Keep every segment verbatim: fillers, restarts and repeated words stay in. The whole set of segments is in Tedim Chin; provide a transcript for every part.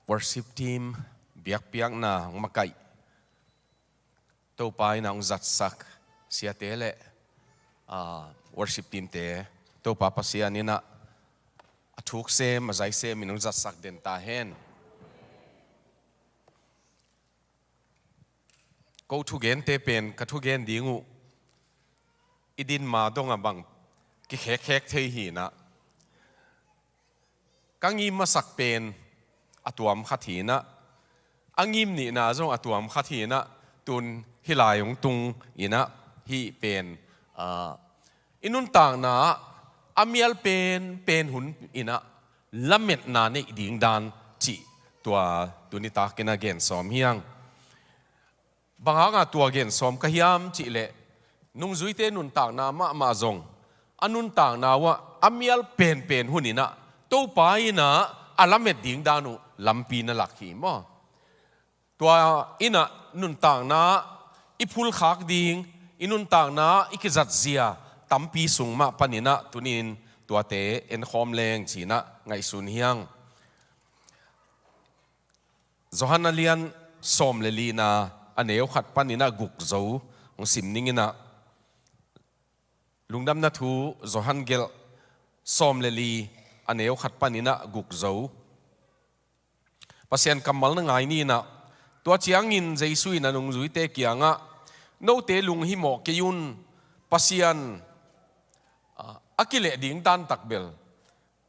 Worship team biakpiakna hong makaih, Topa in a hong zatsak siate le, ah, worship team te Topa Pasian in a, a thuk sem, a zai sem in hong zatsak den ta hen. Ko thugente pen ka thugen ding uh i din ma dong a bang kikhekkhek thei hi in a, ka ngim masak pen a tuam khat hi in a, a ngim nihna zong a tuam khat hi in a, tun hih lai hong tung in a, hih pen, ah, i nuntakna ah a mial penpen hun in a lametna neih ding dan cih tua tuni takin a gen sawm hi hang. Bang hanga tua gen sawm ka hiam cih leh, nungzuite nuntakna mahmah zong a nuntakna uh ah a mial penpen hun in a Topa in a a lamet ding dan uh lampi na lak hi maw? Tua in a nuntakna i phulkhak ding, i nuntakna i kizatzia tampi sung mah panin a tuni in tuate enkhawm leng ci in a ngaihsun hi hang. Johan a lian sawm le lina a neu khat panin a guk zo hong sim ning in a, Lungdamna Thu Johan gelh sawm le li a neu khat panin a guk zo. Pasian kammal na ngai ni in a, tua ciangin Jesu in a nungzuite kiangah, "Note lunghimawh kei un, Pasian, ah, a kileh ding dan takbel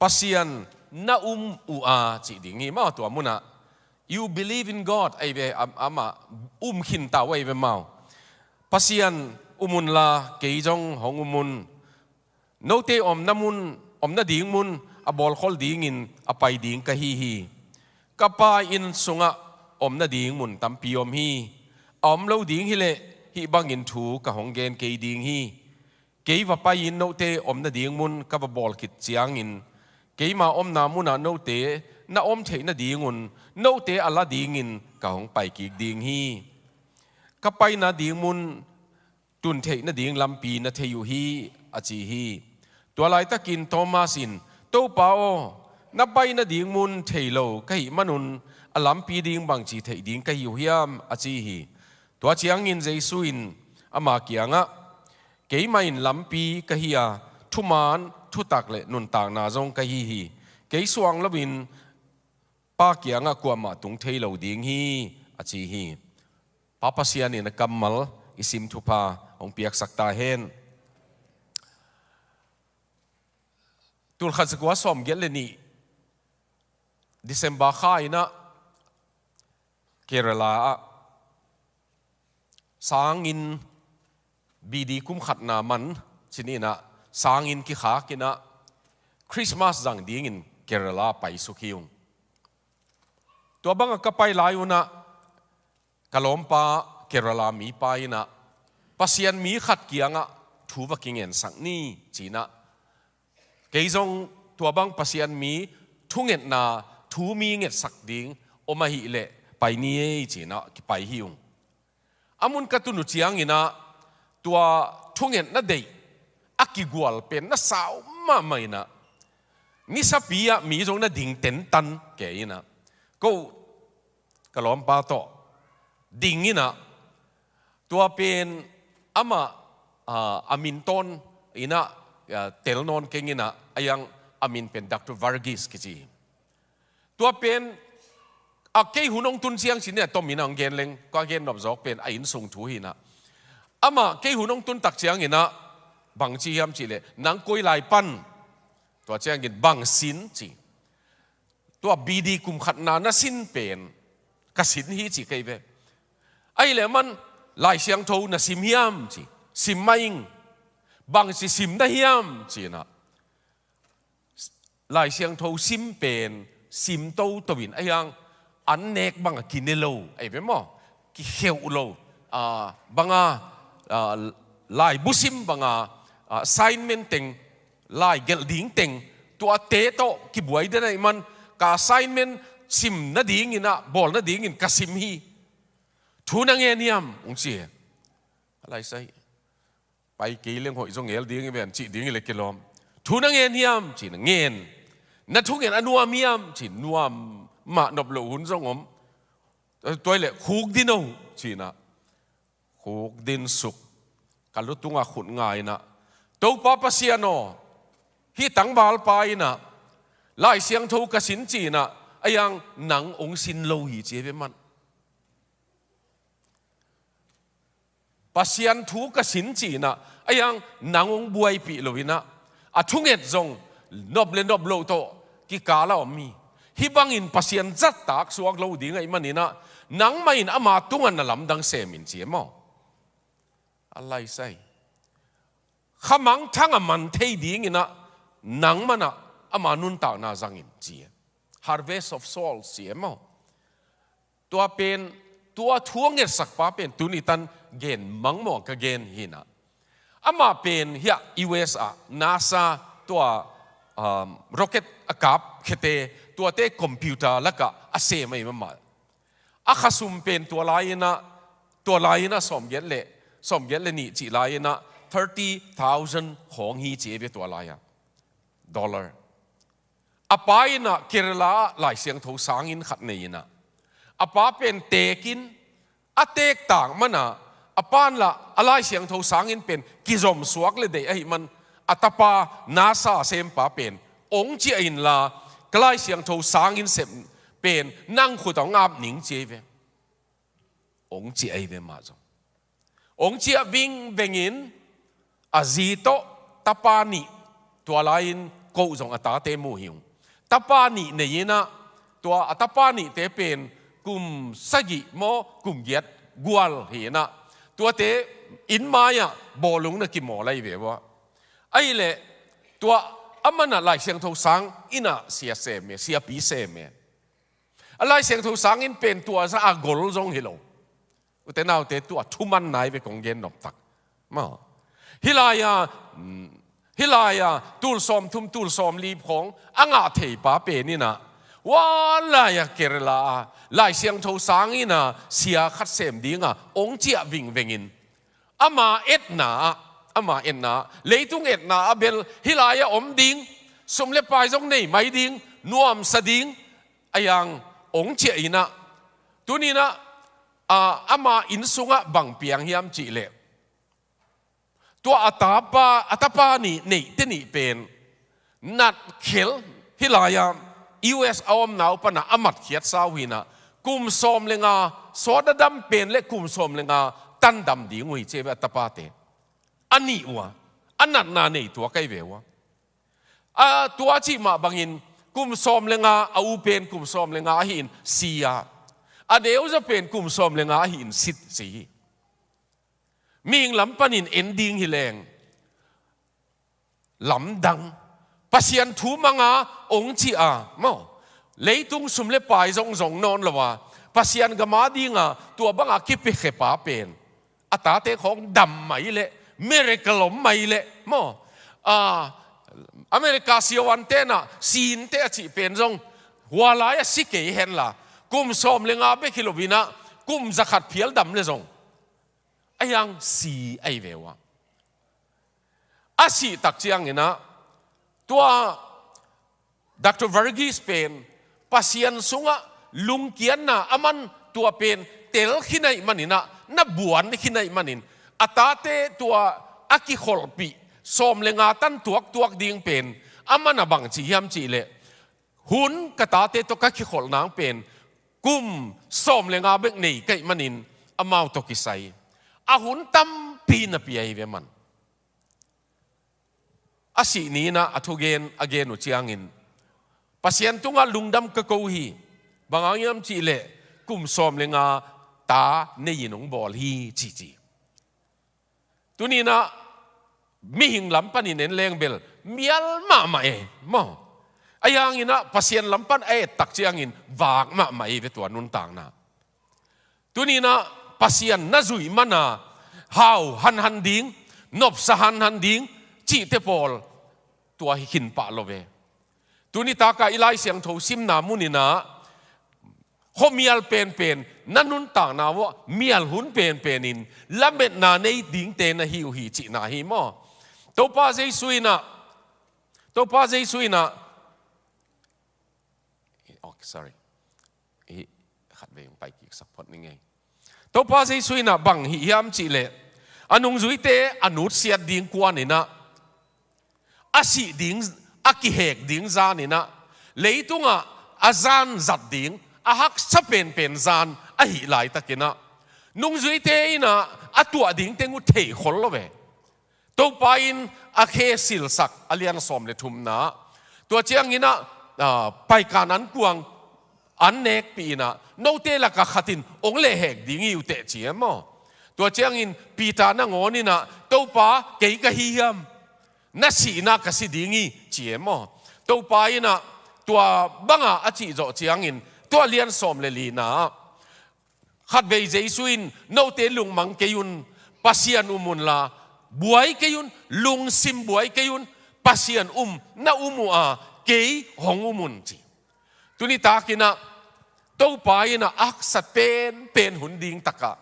Pasian na um uh a," cih ding hi maw. Tua munah, "You believe in God," ahi ve, am-, amah um khinta uh ahi ve maw. "Pasian um unla kei zong hong um un. Note omna mun, omna ding mun a bawlkhol dingin a pai ding ka hi hi. Ka Pa inn sungah omna ding mun tampi om hi. A om lo ding hileh hih bangin thu ka hong gen kei ding hi. Kei va pai-in note omna ding mun ka va bawl khit ciangin, keima omna munah note na om theih nadingun note a la dingin ka hong pai kik ding hi. Ka paina ding mun tun theih nading lampi na thei uh hi," a ci hi. Tua laitakin Thomas in, "Topa aw, na paina ding mun thei lo ka hih manun a lampi ding bangci theih ding ka hi uh hiam?" a ci hi. Tua ciangin Jesu in ama kiangah, "Keimah in lampi ka hi a, thuman, thutak le nuntakna zong ka hi hi. Kei suang loin Pa kiangah kuamah tung thei lo ding hi," a ci hi. Pa Pasian in a kammal i sim thupha hong piaksak ta hen. Tulkhat zakua sawmgiat le nih December kha in a Kerala ah sanginn B D kum khatna man cin in a sanginn kikhak in a Christmas zang dingin Kerala paisuk hi ung. Tua bangah ka pai lai un a ka lawmpa Kerala mipa in a Pasian mi khat kiangah thu va kingensak ni ci in a, kei zong tua bang Pasian mi thungetna thu mi ngetsak ding om ahih leh pai ni ei ci in a kipai hi ung. A mun ka tun uh ciangin a tua thungetna deih a kigual pen na sau mahmah in a, nisapi ah mi zong na ding tentan kei in a, ko ka lawmpa tawh ding in a, tua pen amah, ah, a min tawn in a, ah, tel nawn keng in a, a yang a min pen Doctor Varghese kici hi. Tua pen, a kei hun hong tun ciang cin in a tom in a hong gen leng, ka gen nop zawk pen a innsung thu hi in a. Amah kei hun hong tun tak ciangin a bang ci hiam cih leh, "Nang koi lai pan?" Tua ciangin, "Bang sin?" ci. "Tua B D kum khatna na sin pen ka sin hi," ci kei ve. "Ahih leh aman Lai Siangtho na sim hiam?" ci. "Sim mah ing." "Bangci sim na hiam?" ci in a, Lai Siangtho sim pen sim toto in a hiang an nek banga kine lo, ahi ve maw? Kikheuh lo, ah, banga, ah, laibu sim banga, ah, assignment teng, lai gelh ding teng, tuate tawh kibuai den ahih man ka assignment sim nadingin a, bawl nadingin ka sim hi. Thu na ngen hiam? Hong ci hi. A laisai, pai kei leng hoih zong ngel ding hi ven cih ding hi le kilawm. Thu na ngen hiam? Ci in a, ngen. Na thungen a nuam hiam? Ci in, nuam. mah nop loh hun zong om. Tua hi leh khukdin o, ci-in ah khukdin suk. Ka lu tungah khut nga-in ah, Topa Pasian aw, hih tangvalpa in ah Lai Siangtho ka sin ci-in ah, ahi hang nang hong sin lo hi, ci hi ve maw. Pasian thu ka sin ci-in ah, ahi hang nang hong buaipih lo-in ah, a thunget zong nop le nop loh tawh kikal a om hi. Hih bangin Pasian zahtak suak lo ding ahih manin ah, nangmah in ama tungah na lamdang sem in, ci hi maw. A laisai. Kha mangthang a man thei dingin ah, nangmah in ah ama nuntakna zang in, ci hi. Harvest of souls, ci hi maw. Tua pen, tua thu a ngetsakpa pen tuni tan gen mangmawh ka gen hi-in ah, amah pen hiah U S ah NASA tua, um, rocket a kap khete, tuate computer lakah a sem ahi mahmah. A khasum pen tua lai-in ah, tua lai-in ah sawmgiat le, sawmgiat le nih cih lai-in ah thirty thousand khawng hi, ci hi ve tua lai-ah. Dollar. A pa in ah Kerala ah Lai Siangtho sanginn khat nei-in ah, a pa pen teekin, a teek tak manin ah, a pa in lah a Lai Siangtho sanginn pen kizom suak le deih ahih man, a tapa NASA sempa pen hong ciah inla, ka Lai Siangtho sanginn sep pen nang khut ah hong ap ning, ci hi ve. Hong ciah hi ve mah zong. Hong ciah vingvengin, a zi tawh tapa nih, tua lai-in ko zong a tate mu hi ung. Tapa nih nei-in ah, tua a tapa nihte pen kum sagih maw, kum giat gual hi-in ah, tuate inn mai-ah bawlung na kimawl ahi ve ua. Ahih leh tua amah in ah Lai Siangtho sanginn ah sia sem e, siapi sem e. A Lai Siangtho sanginn pen tua zah a gol zong hi lo. Ute naute, tua thuman nai ve kong gen nop tak. Maw. Hih lai-a, mm, hih lai-a tul sawmthum, tul sawmli khawng a ngah theipa pen in ah, tua lai-a Kerala ah Lai Siangtho sanginn ah sia khat sem dingin hong ciah vingvengin, ama etna ah, ama etna ah, leitung etna ah bel hih lai-ah om ding, sum le pai zong nei mai ding, nuamsa ding, ahi hang hong ciah in ah, tuni-in ah, a, ama inn sungah bang piang hiam cih leh, tua a tapa, a tapa nih neite nih pen natkhel, hih lai-ah U S a omna uh pan ah a matkhiatsa uh hi-in ah, kum sawm le nga, sawt a dam pen le kum sawm le nga tan dam ding uh hi, ci hi ve a tapate. A nih uh a, a natna nei tuak ahi ve ua. A, tua cih mah bangin kum sawm le nga, a u pen kum sawm le nga ahi-in si a, a neuzaw pen kum sawm le nga ahi-in sit, ci hi. Mihing lam panin en ding hi leng, lamdang, Pasian thu mang a hong ciah a, maw, leitung sum le pai zong zong nawn lo a, Pasian gam a dingin tua bang a kipiakhiapa pen, a tate khawng dam mai leh, miracle om mai leh, maw, a, America siavuante in ah, sinte a cih pen zong, hua lai-ah si kei hen la, kum sawm le nga bek hi lo-in ah, kum za khat phial dam leh zong, ahi hang si ahi ve ua. A sih tak ciangin ah, tua Doctor Varghese pen Pasian sungah lungkiatna a man, tua pen tel khin ahih manin ah, na buan khin ahih manin, a tate tua a kikholhpih sawm le nga tan tuaktuak ding pen, aman a bang ci hiam cih leh, hun ka tate tawh ka kikholh nang pen kum sawm le nga bek nei ka hih manin, amau tawh kisai a hun tampi na pia hi ve maw. A sih ni-in ah a thugen a gen uh ciangin, Pasian tungah lungdam ka ko hi. Bang hang hiam cih leh, kum sawm le nga ta nei-in hong bawl hi, ci ci. Tuni-in ah mihing lam panin en leng bel mial mahmah e, maw. Ahi hangin ah Pasian lam pan a et tak ciangin vak mahmah e ve tua nuntakna. Tuni-in ah Pasian na zuih man a hau hanhan ding, nopsa hanhan ding cihte pawl tua hi khin pah lo ve. Tuni tak a i Lai Siangtho simna munin ah, khuamial penpen, na nuntakna uah mial hun penpen in lametna nei dingte na hi uh hi cihna hi maw. Topa Jesu in ah, Topa Jesu in ah, oh, sorry. Hih khatvei hong pai kiksak phot ni ngei. Topa Jesu in ah bang hih hiam cih leh, a nungzuite a nutsiat ding kuan in ah, a sih ding, a kihek ding zan in ah, leitungah a zan zat ding, a haksa penpen zan ahih laitakin ah, nungzuite in ah a tuah ding teng uh thei khol lo ve. Topa in a khe silsak, a lian sawm le thumna. Tua ciangin ah, ah, paikan ankuang an nekpih in ah, note lakah khat in hong lehhek ding hi uh teh ci e maw. Tua ciangin Peter nangawn in ah, Topa, kei ka hi hiam? Na sihna ka si ding hi ci e maw. Topa in ah tua banga a cih zawh ciangin, tua lian sawm le lina ah, khatvei Jesu in, note lungmang kei un, Pasian um unla, buai kei un, lungsim buai kei un, Pasian um, na um uh a, kei hong um un ci. Tuni takin ah, Topa in ah haksat penpen hun ding takah,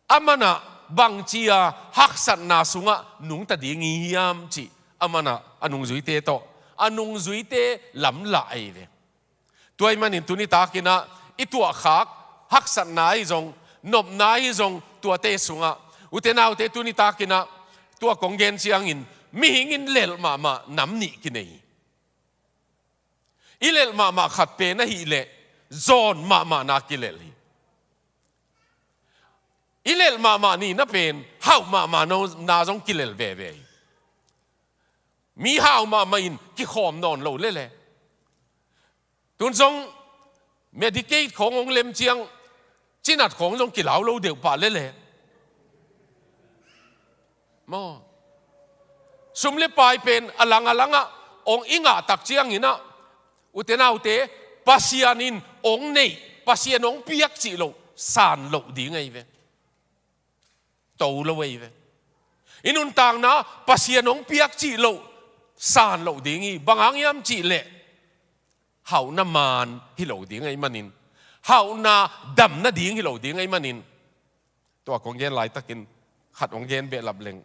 aman ah bangci a haksatna sungah nungta ding hi hiam cih, aman ah a nungzuite tawh, a nungzuite lamlah ahi ve. Tua ahih manin tuni takin ah i tuahkhak haksatna ahi zong, nopna ahi zong, tuate sungah, ute naute, tuni takin ah tua kong gen ciangin, mihing in lelh mahmah nam nih kinei hi. I lelh mahmah khat pen ahih leh zawn mahmahna kilelh hi. I lelh mahmah nihna pen hauh mahmahna zong kilelh veve hi. Mi hau mahmah in kikhawm nawn lo lele. Tun zong Medicaid khawng hong lem ciang, cinat khawng zong kilau lo deuh pah lele. Maw. Sum le pai pen a lang a langah hong i ngah tak ciangin ah, ute naute, Pasian in hong neih, Pasian hong piak cih loh san loh ding ahi ve. To lo ahi ve. I nuntakna Pasian hong piak cih loh san loh ding hi. Bang hang hiam cih leh, hauhna man hi lo ding ahih manin, hauhna damna ding hi lo ding ahih manin, tua kong gen laitakin khat hong gen behlap leng.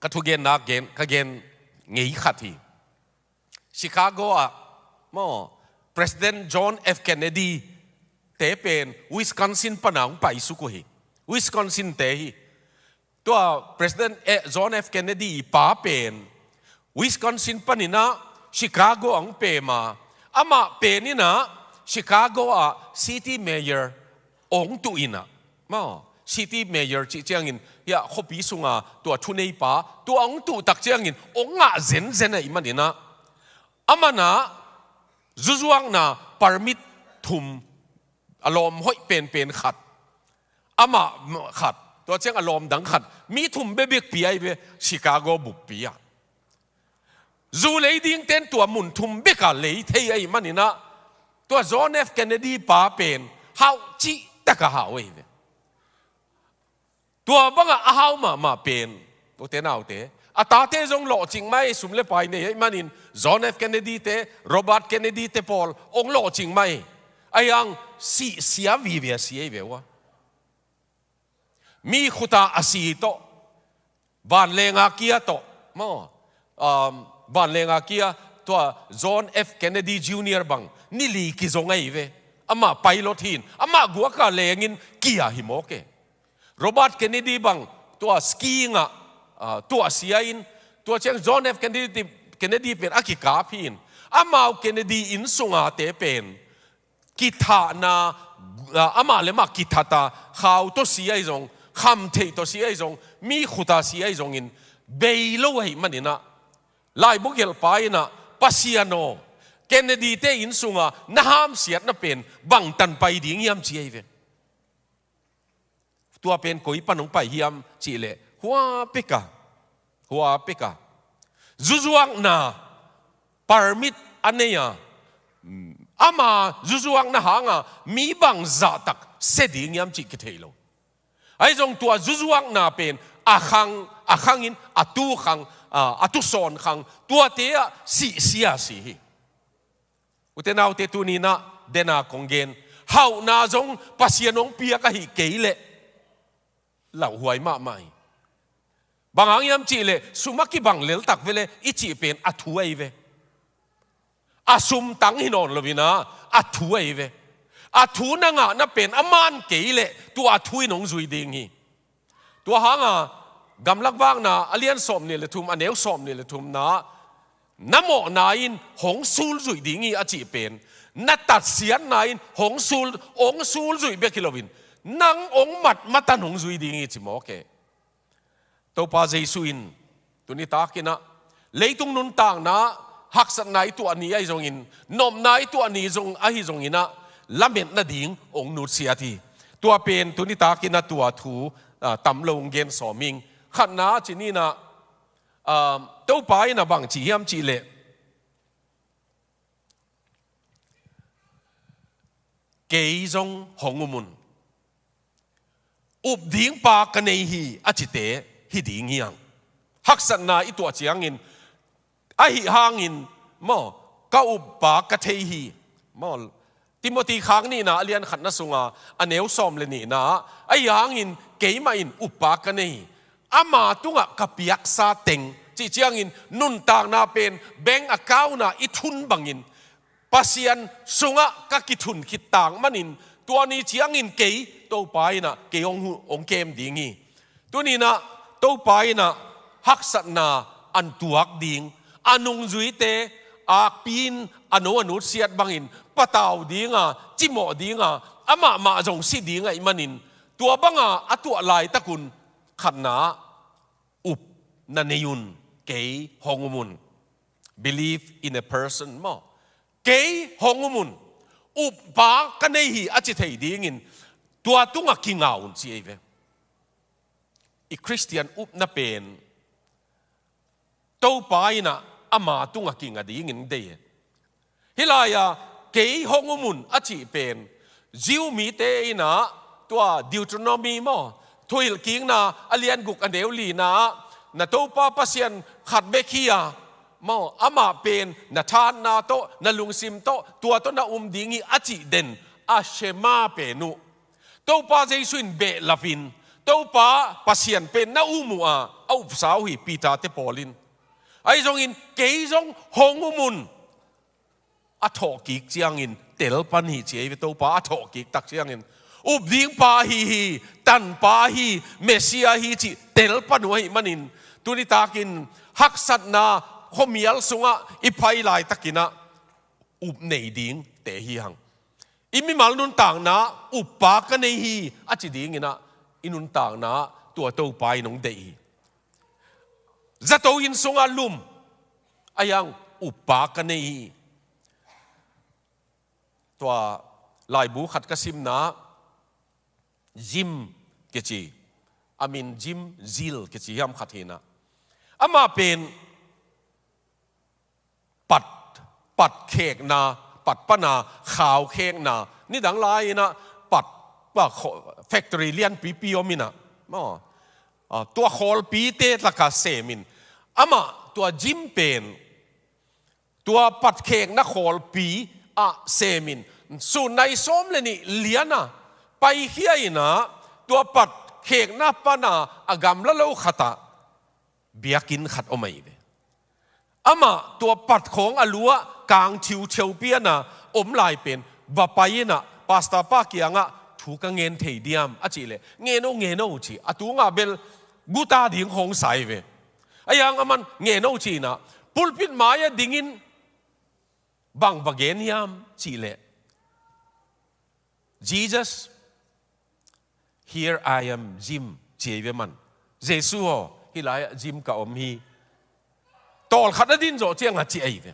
Ka thugenna gen, ka gen ngei khat hi. Chicago ah, maw, President John F Kennedy te pen Wisconsin pana hong paisuk uh hi. Wisconsin te hi. Tua President, eh, John F Kennedy i pa pen Wisconsin panin ah Chicago ah hong pem a, amah pen in ah Chicago ah city mayor hong tuh in ah, maw, city mayor cih ciangin, hiah khuapi sunga tua thuneipa, tua hong tuh tak ciangin hong ngah zenzen ahih manin ah, aman ah zuzuakna permit thum, a lawm hoih penpen khat, amah khat, tua ciang a lawm dang khat, mi thum bekbek pia hi ve, Chicago buppi ah. Zu lei dingten tua mun thum beka lei thei ahih manin ah, tua John F Kennedy pa pen hau cih taka hau ahi ve. Tua bangah a hau mahmah pen, ute naute, a tate zong lawhcing mah hi, sum le pai nei ahih manin, John F Kennedy te, Robert Kennedy te pawl hong lawhcing mah hi. Ahi hang sihsia vive a si ahi ve ua. Mi khuta a si tawh, vanlenga kia tawh, maw, um, vanlenga kia, tua John F Kennedy Junior bang ni li kizong ahi ve. Amah pilot hi in, amah guaka lengin kia hi mawk e. Robert Kennedy bang tua skiing ah, ah, tuahsia in, tua ciang John F Kennedy, Kennedy pen a kikap hi in, amau Kennedy inn sunga te pen kithahna, ah, amah le amah kithat a, khau tawh si ahi zong, khamtheih tawh si ahi zong, mi khuta si ahi zongin, bei lo ahih manin ah, laibu gelhpa in ah, Pasian aw, Kennedy te inn sunga na hamsiatna pen bangtan pai ding hiam ci ahi ve. Tua pen koi pan hong pai hiam cih leh, hua peka, hua peka, zuzuakna permit a nei a, ama zuzuakna hanga mi bangzah tak sia ding hiam cih kithei lo. Ahi zong tua zuzuakna pen a khang, a khangin, a tu khang, a, a tu sawn khang, tuate ah sihsia si hi. Ute naute, tuni-in ah dena kong gen, hauhna zong Pasian hong piak ahih kei leh lauhuai mahmah hi. Bang hang hiam cih leh, sum a kibang leltak ve leh i cih pen a thu ahi ve. a sumtang hi nawn lo-in ah, a thu ahi ve. A thu na ngahna pen a man kei leh tua a thu in hong zui ding hi. Tua hanga Gamlak Vakna a lian sawmnih le thum, a neu sawmnih le thumna, na mawhna in hong sulzuih ding hi a cih pen, na tatsiatna in hong sul, hong sulzuih bek hi lo-in, nang hong mat matan hong zui ding hi ci mawk e. Topa Jesu in tuni takin ah, leitung nuntakna haksatna i tuah ni ahi zongin, nopna i tuah ni zong ahi zongin ah, lametna ding hong nutsiat hi. Tua pen tuni takin ah tua thu, ah, tam lo hong gen sawm ing. Khatna ci-in ah, ah, Topa in ah bang ci hiam cih leh, kei zong hong um un. Up ding pa ka nei hi a cite hi ding hi hang. Haksatna i tuah ciangin, ahi hangin, maw, ka up pa ka thei hi. Maw, Timothy khak nihna a lian khatna sunga a neu sawm le nihna, ahi hangin keimah in up pa ka nei hi. Ama tungah ka piaksa teng, cih ciangin nuntakna pen bank account ah i thun bangin, Pasian sungah ka kithun khit tak manin, tua ni ciangin kei Topa in ah kei hong hu-, hong kem ding hi. Tuni-in ah Topa in ah haksatna an tuak ding, a nungzuite akpi-in a no a nutsiat bangin patau dinga, cimawh dinga, amah mah zong si ding ahih manin, tua banga a tuah laitakun khatna, up na nei un, kei hong um un. Believe in a person maw. Kei hong um un. Up pa ka nei hi a ci thei dingin tua tungah kinga un ci ahi ve. I Khristian upna pen Topa in ah ama tungah kinga dingin deih e. Hih lai-a kei hong um un a cih pen, Jew mite in ah tua Deuteronomy maw, Thuhilhkikna a lian guk a neu lina ah, na Topa Pasian khat bek hi a, maw, amah pen na thahatna tawh, na lungsim tawh, tua tawh na um ding hi a cih den, a Shema pen uh. Topa Jesu in behlapin, Topa Pasian pen na um uh a, a upsa uh hi Peter-te pawl in. Ahi zongin, kei zong hong um un. A thawhkik ciangin tel pan hi ci ahi ve, Topa a thawhkik tak ciangin. Up ding pa ahi hi, tanpa ahi, Messiah ahi cih tel pan uh ahih manin, tuni takin haksatna khuamial sungah i pai laitakin ah up nei dingte hi hang. I mimal nuntakna up pa ka nei hi a ci dingin ah, i nuntakna tua Topa in hong deih hi. Zato inn sungah lum, ahi hang up pa ka nei hi. Tua laibu khat ka simna, Jim kici, a min Jim Zil kici hiam khat hi-in ah, amah pen pat, pat khekna, pat pana khau khekna, nidang lai-in ah pat, pa kho-, factory lianpipi om in ah, maw, ah, tua khawlpite laka semin, amah tua Jim pen tua pat khekna khawlpi ah semin, sun nai sawm le nih lian a paikhia in ah, tua pat khekna pana a gamla lo khatah biakinn khat om ahi ve. Amah tua pat khawng a lu-ah kang thiutheu piana om lai pen va pai in ah, pastor pa kiangah thu ka ngen thei diam a cih leh, ngen o, ngen o ci. A tungah bel guta ding khawng sa ahi ve. Ahi hang aman ngen o ci-in ah, pulpit mai-ah dingin bang va gen hiam cih leh, "Jesus, here I am, Jim," ci ahi ve aman. "Jesu aw, hih lai-ah Jim ka om hi. Tawlkhat a din zawh ciang a," ci ahi ve.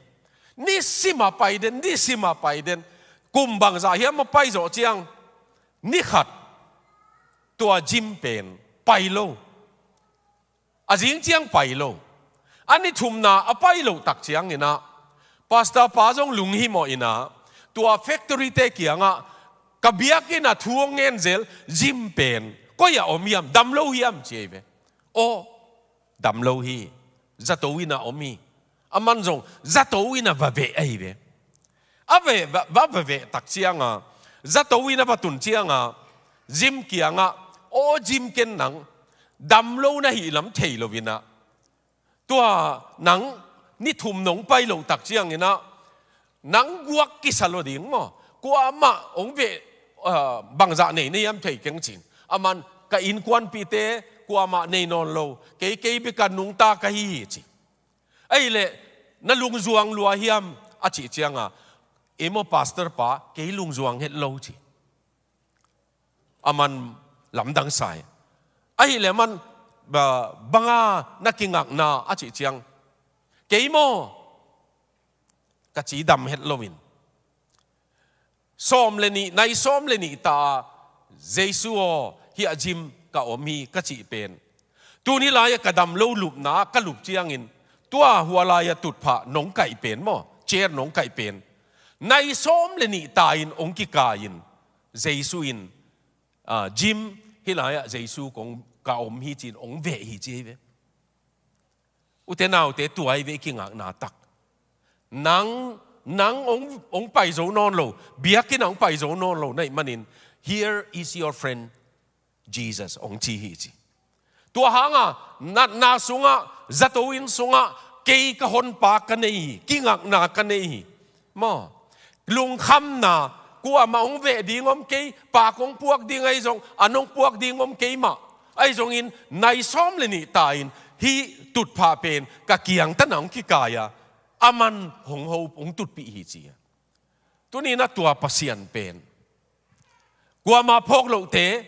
Nisim a pai den, nisim a pai den. Kum bangzah hiam a pai zawh ciang, ni khat tua Jim pen pai lo. A zing ciang pai lo. A ni thumna a pai loh tak ciangin ah, pastor pa zong lunghimawh in ah, tua factory-te kiangah, "Ka biakinn ah thu hong ngen zel Jim pen koi-ah om hiam, dam lo hiam?" ci ahi ve. "Aw, dam lo hi. Zato inn ah om hi." Aman zong zato inn ah va veh ahi ve. A veh, va, va, va veh tak cianga, zato inn ah va tun cianga, Jim kiangah, "Aw Jim, ken nang dam lo na hih lam thei lo-in ah, tua nang ni thum nong pai loh tak ciangin ah, Nang guak kisa lo ding maw? Kuamah hong veh, ah, bangzah nei na hiam thei keng cin. Aman ka innkuanpihte kuamah nei nawn lo. Kei kei bek a nungta ka hi hi ci. Ahih leh na lungzuang lua hiam a cih ciangah, ei maw pastor pa, kei lungzuang het lo ci. Aman lamdang sa hi. Ahih leh aman, ba, banga na kingakna a cih ciang, kei maw, ka cidam het loin, sawm le nih, nai sawm le nih ta a, Jesu aw, hiah gym ka om hi ka cih pen, tuni lai-ah ka dam lo lupna ka lup ciangin, tua hua lai-ah tutphah nong kaih pen maw, chair nong kaih pen, nai sawm le nih ta in hong kikai in, Jesu in, ah, gym hih lai-ah Jesu kong ka om hi ci-in hong veh hi ci hi ve. Ute naute, tua hi ve i kingakna tak. Nang, nang hong, hong pai zo nawn lo, biakinn ah hong pai zo nawn lo na hih manin, "Here is your friend, Jesus," hong ci hi ci. Tua hanga natna sungah, zato inn sungah, kei ka honpa ka nei hi, kingakna ka nei hi. Maw? Lungkhamna, kuamah hong veh ding om kei, pa kong puak ding ahi zong, an hong puak ding om kei mah. Ahi zongin, nai sawm le nih ta in, hih tutphah pen ka kiang tan ah hong kikai a, aman hong ho, hong tutpih hi ci a. Tuni-in ah tua Pasian pen, kuamah phawk lohte,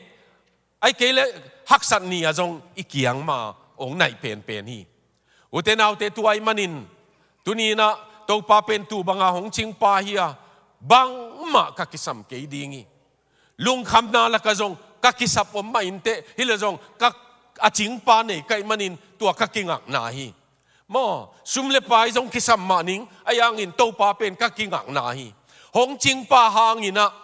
ahih kei leh haksat ni-ah zong i kiang mah hong naih penpen hi. Ute naute, tua ahih manin, tuni-in ah Topa pen tuu banga hong cingpa hi a, bangmah ka kisam kei ding hi. Lungkhamna lakah zong ka kisap om mah inteh, hi leh zong ka, a cingpa nei ka hih manin tua ka kingakna hi. Maw, sum le pai zong kisam mah ning, ahi hangin Topa pen ka kingakna hi. Hong cingpa hangin ah,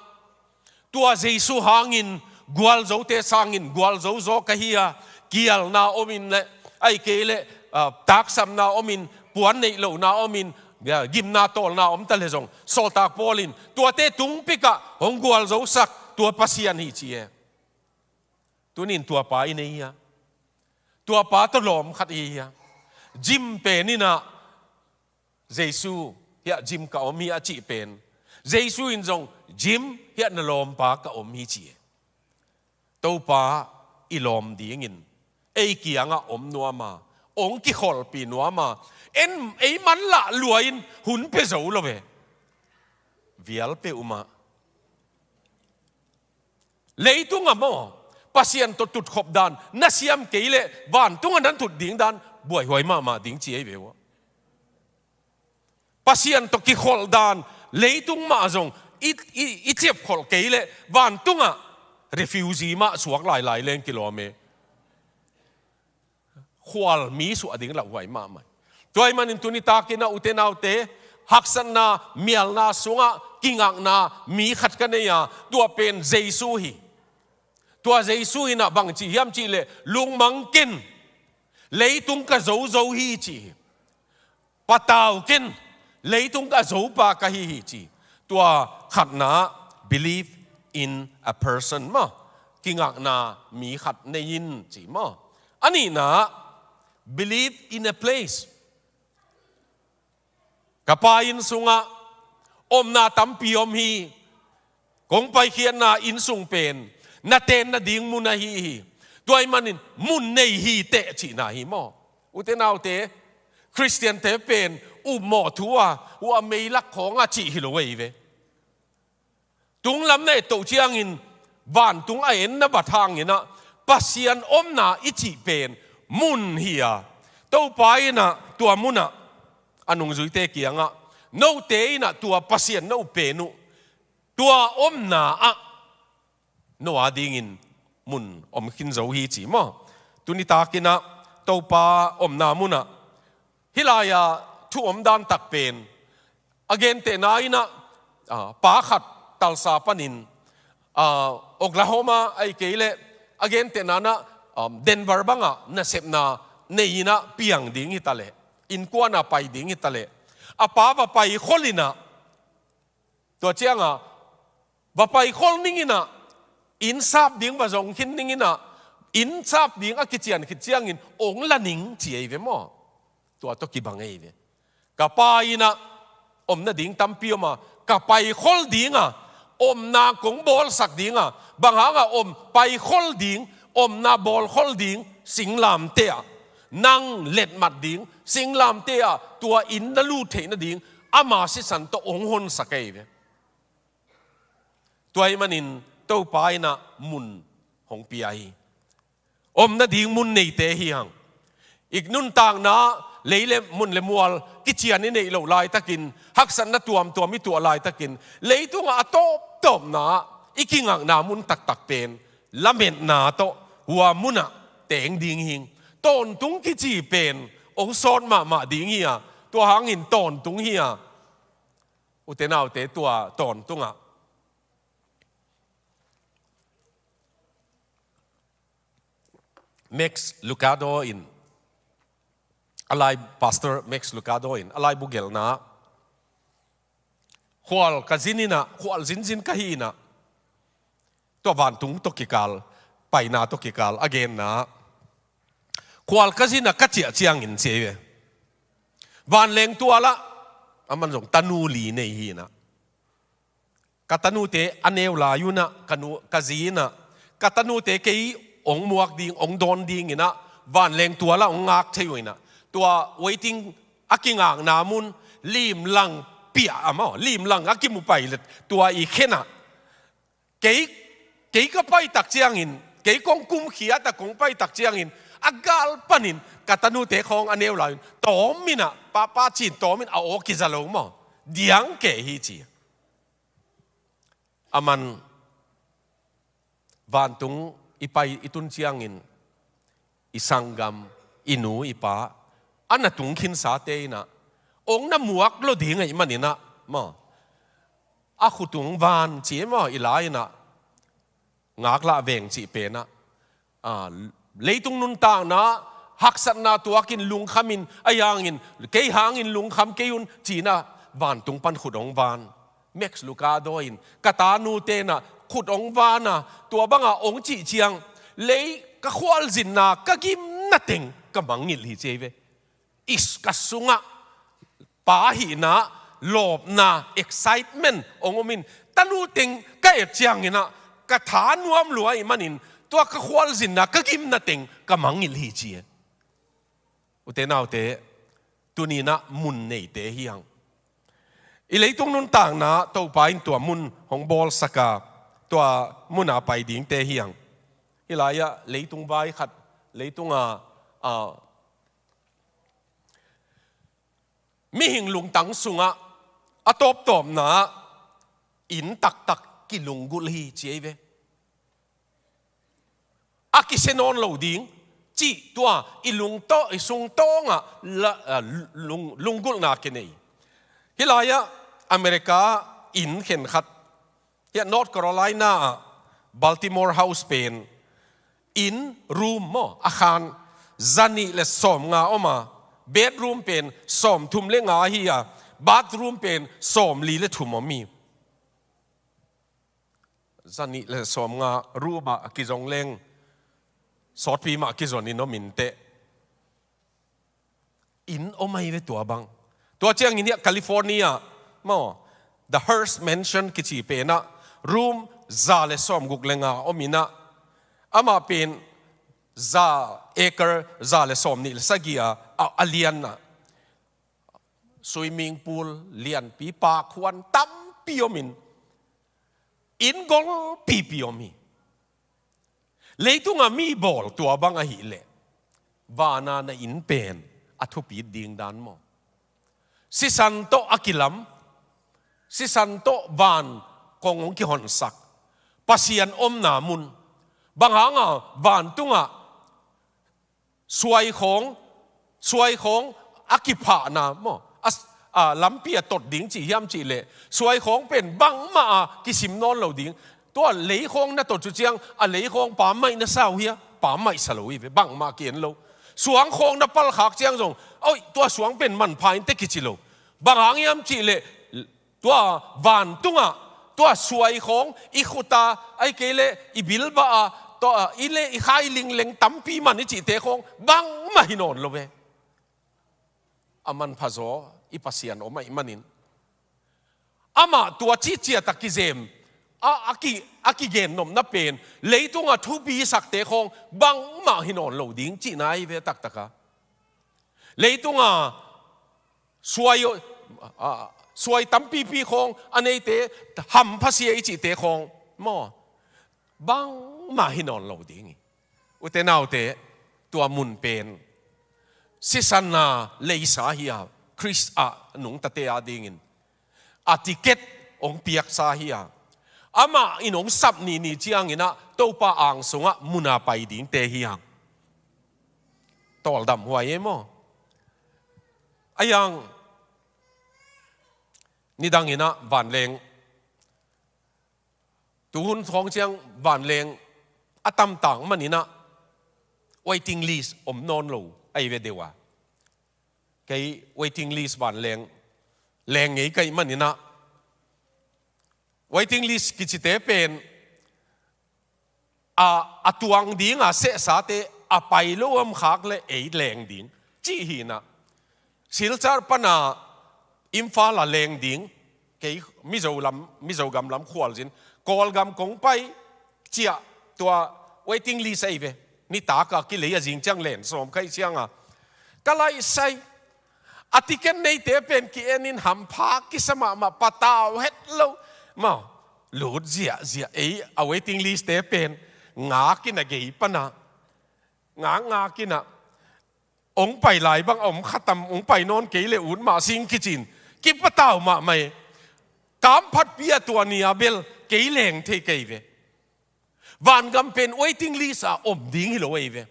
tua Jesu hangin gualzote sangin gualzo zaw ka hi a, kialna om in leh, ahih kei leh, ah, taksapna om in, puan neih lohna om in, ah, gimna tawlna om ta leh zong, Sawltak Paul in tuate tungpikah hong gualzosak tua Pasian hi ci e. Tuni-in tuapa i nei hi a, tuapa tawh lawm khat i hi a. Gym pen in ah, Jesu, hiah gym ka om hi a cih pen, Jesu in zong, "Gym, hiah na lawmpa ka om hi," ci e. Topa i lawm dingin ei kiangah om nuam a, hong kikholhpih nuam a, en, ei manlah lua-in hun pia zo lo ve. Vial peuhmah. Leitungah maw, Pasian tawh tutkhop dan na siam kei leh, vantungah nan tut ding dan buaihuai mahmah ding ci ei ve uh. Pasian tawh kikholh dan, leitung mah zong i, i, i ciapkholh kei leh, vantungah refugee mah suak lailai leng kilawm e. Khual mi suah ding lauhuai mahmah. Tua ahih manin tuni takin ah, ute naute, haksatna, mialna sungah kingakna mi khat ka nei a, tua pen Jesu hi. Tua Jesu in ah bang ci hiam cih leh, "Lungmang ken, leitung ka zozo hi," ci hi. "Patau ken, leitung ka zopa ka hi hi," ci. Tua khatna, "Believe in a person," maw. Kingakna mi khat nei in ci maw. A nihna, "Believe in a place." Ka Pa inn sungah omna tampi om hi. Kong paikhiatna inn sung pen na tenna ding mun ahi hi. Tua ahih manin mun nei hi teh cihna hi maw. Ute naute, Khristiante pen upmawh thu a, uh a meilak khawng a cih hi lo ei ve. Tunglam na et toh ciangin, vantung a en na bat hangin ah, Pasian omna i cih pen mun hi a, Topa in ah tua munah a nungzuite kiangah, "Note in ah tua Pasian no pen uh, tua omna ah no adingin mun om khin zo hi," ci maw. Tuni takin ah Topa omna munah hih lai-a thu om dan tak pen, a gentehna in ah, ah, pa khat Tulsa panin, ah, Oklahoma ahih kei leh, a gentehna in ah, um, Denver bangah nasepna nei in ah piang ding hi ta leh, innkuan ah pai ding hi ta leh, a pa va paikhol in ah, tua ciangah va paikhol ning in ah, inn sap ding va zong khin ning in ah, inn sap ding a kician khit ciangin ong la ning ci ei ve maw. Tua tawh kibang ei ve. Ka pa in ah Om nading tampi om a, ka paikhol ding a, omna kong bawlsak ding a, bang hang a om, paikhol ding, omna bawlkhol ding, singlamteh ah nang letmat ding, singlamteh ah tua inn na lut theih nading, ama sisan tawh hong honsak ei ve. Tua ahih manin Topa in ah mun hong pia hi. Om nading mun neite hi hang. I nuntakna, lei le mun le mual kician i neih loh laitakin, haksatna tuamtuam i tuah laitakin, leitungah a tawptawpna i kingakna mun taktak pen lametna tawh hua munah teng ding hi. Tawntung kici pen hong sawt mahmah ding hi a, tua hangin tawntung hi a, ute naute, tua tawntungah Max Lucado in, a lai, Pastor Max Lucado in a laibu gelhna, khual ka zin in ah, khual zinzin ka hi in ah, tua vantung tawh kikal, paina tawh kikal a genna, khual ka zin a ka ciah ciangin ci ei ve. Vanleng tual ah, aman zong tanu li nei hi in ah, ka tanute a neu lai un ah, ka nu, ka zi in ah, ka tanute kei hong muak ding, hong dawn ding in ah, vanleng tual ah hong ngak thei uh in ah, tua waiting a kingakna mun, limlang piah a maw, limlang a kimu pailet, tua i khen ah, kei, kei ka pai tak ciangin, kei kong kumkhiat a kong pai tak ciangin, a gal panin ka tanute khawng a neu lai un, tawm in ah, papa ci-in tawm in, a aw kiza lo maw, diang kei hi ci. Aman vantung i pai i tun ciangin, i sanggam, i nu i pa, a na tung khinsate in ah, hong na muak lo ding ahih manin ah maw, a khut hong van ci maw, i lai in ah, ngaklah veng cih pen ah, a, leitung nuntakna, haksatna tuakin lungkhamin, a hangin, kei hangin lungkham kei un ci in ah, vantung pan khut hong van. Max Lucado in, ka tanute in ah khut hong van a, tua bang a hong cih ciang, lei ka khualzinna ka gimna teng ka mangngilh hi ci ei ve. Is ka sungah pa hihna, lawpna, excitement hong om in, tanu teng ka et ciangin ah, ka tha nuam lua ahih manin, tua ka khualzinna ka gimna teng ka mangngilh hi ci e. Ute naute, tuni in ah mun neite hi hang. I leitung nuntakna Topa in tua mun hong bawlsak a, tua mun a pai dingte hi hang. Hih lai ah leitung vai khat, leitung a, a, mihing lungtang sungah a tawptawpna ah inn taktak kilunggulh hi ci ei ve. A kisia nawn lo ding cih, tua i lungtaw, i sungtawngah la, a, lung, lunggulhna kinei. Hih lai ah America inn khenkhat, hih ah North Carolina ah, Baltimore House pen, inn, room maw, a khan zanih le sawmnga om a, bedroom pen sawmthum le nga hi a, bathroom pen sawmli le thum om hi. Zanih le sawmnga room ah a kizong leng, sawtpi mah kizon in om inteh. Inn om ahi ve tua bang. Tua ciangin hih ah California maw, the Hearst Mansion kici pen ah, room za le sawmguk le nga om in ah, amah pen za acre, za le sawmnih le sagih a, a, a lian ah, swimming pool lianpi, pakhuan tampi om in, inn golpipi om hi. Leitung a mi bawl tua bang ahih leh, van a na inn pen a thupit ding dan maw? Sisan tawh a kilam, sisan tawh van kong hong kihonsak, Pasian omna mun. Bang hang a vantungah suai khawng, suai khawng a kiphahna maw, a, a, lampi a tot ding cih hiam cih leh, suai khawng pen bangmah a kisim nawn lo ding. Tua lei khawng na tot uh ciang, a lei khawng pammaih na sa uh hia? Pammaih sa lo hi ve, bangmah ki-en lo. Suang khawng na palkhak ciang zong, oi, tua suang pen manpha inteh kici lo. Bang hang hiam cih leh, tua vantungah, tua suai khawng i khut a, ahih kei leh i bilbah a, tua, i le i khai lingleng tampi man i cihte khawng bangmah hi nawn lo ve. A manphazaw i Pasian om ahih manin, Amah tua cih ciat a kizem, a, a ki, a kigen nopna pen, leitungah thupi sakte khawng bangmah hi nawn lo ding cihna ahi ve taktaka. Leitungah suai, a, suai tampipi khawng a neite, hampha sia i cihte khawng maw, bangmah hi nawn lo ding hi. Ute naute, tua mun pen sisanna leisa hi a, Khrist ah nungtate adingin a ticket hong piaksa hi a, amah in hong sap nini ciangin ah Topa ang sungah muna pai dingte hi a. Tawldam huai e maw? A yang nidangin ah vanleng, tuhun thawng ciang vanleng a tamtang manin ah waiting list om nawn lo ahi ve deuh a. Kei waiting list vanleng leng ngei ka hih manin ah, waiting list kicite pen a, a tuang ding a sehsate a pai lo om khak le ei leng ding cih hi in ah, Silchar pana Imphal a leng ding, kei Mizo lam, Mizo gam lam khualzin, Kawlgam kong pai ciah tua waiting list ahi ve. Nitak a kilei a zing ciang len sawm ka hih ciang a, ka laisai, a ticket neite pen ki-enin hampha kisa mahmah, patau het lo maw, lut ziahziah, ei a waiting list te pen ngakin a gei pana, ngakngakin ah, hong pai lai bang a om khatam, hong pai nawn kei le ut mah sing kicin, kipatau mahmah e. Kamphatpi a tua ni a bel kei leng thei kei ve. Vangam pen waiting list a om ding hi lo ahi ve.